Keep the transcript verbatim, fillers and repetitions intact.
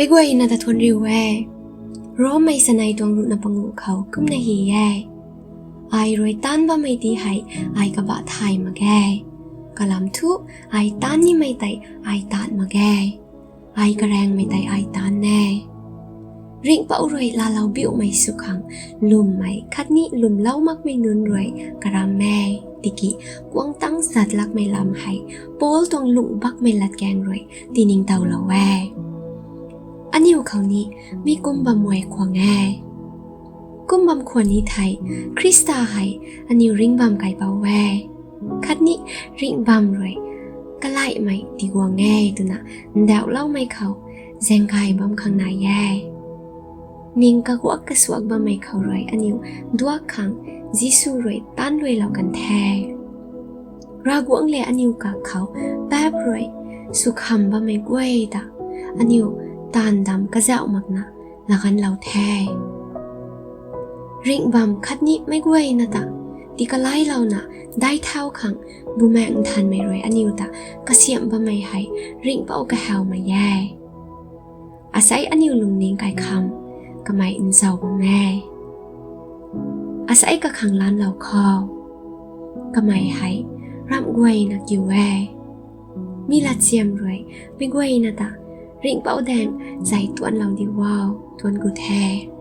Meic guayna ta thuanc riu e. Rommei sanei tuang ruhna panguh khou kumna hei e: Ai rui taanc bammei ti hei ai kabah thay mak ge. Kalam thu, ai taanc nimei tei ai taanc mak ge. Ai karaengmei tei ai taanc e. Ringhpouc rui laalou biuhmei sw khang lwmmei khatni lwmlou makmei nunc rui karam e. Tiki kuang tangc zat lakmei lam hei Paul tuang lungh bakmei latkaeng rui tiningtowlou e. Aniu khou ni mi kum bam khwan e. Kum bam khwan ni thei, Khrista hei aniu ringh bam kaipouc e. Khatni ringh bam rui kalaihmei tiguang e twna ndauhloumei khou zaeng gay bam khang nai e. Ning kaguak kasuak bammei khou rui aniu duak khang Jisu rui taanc luailou kan the. Ravguangc le aniu kakhou paap rui swkham bammei guay ta aniu taanv dam kazauh makna laganlou the. Ringh bam khatni meic guayna ta tikalailouna daic thau khang Bumaengh Nthanmei rui aniu ta kasiamh bammei hei Ringhpouc kahawmei e. Asei aniu lungning kaikham kamei nzau bam e. Asei kakhang laanlou kho. Kamei hei ramh guayna kiu e. Mi latsiam rui meic guayna ta Ringhpouc daeng zay tuanclou di o, tuanc ku the.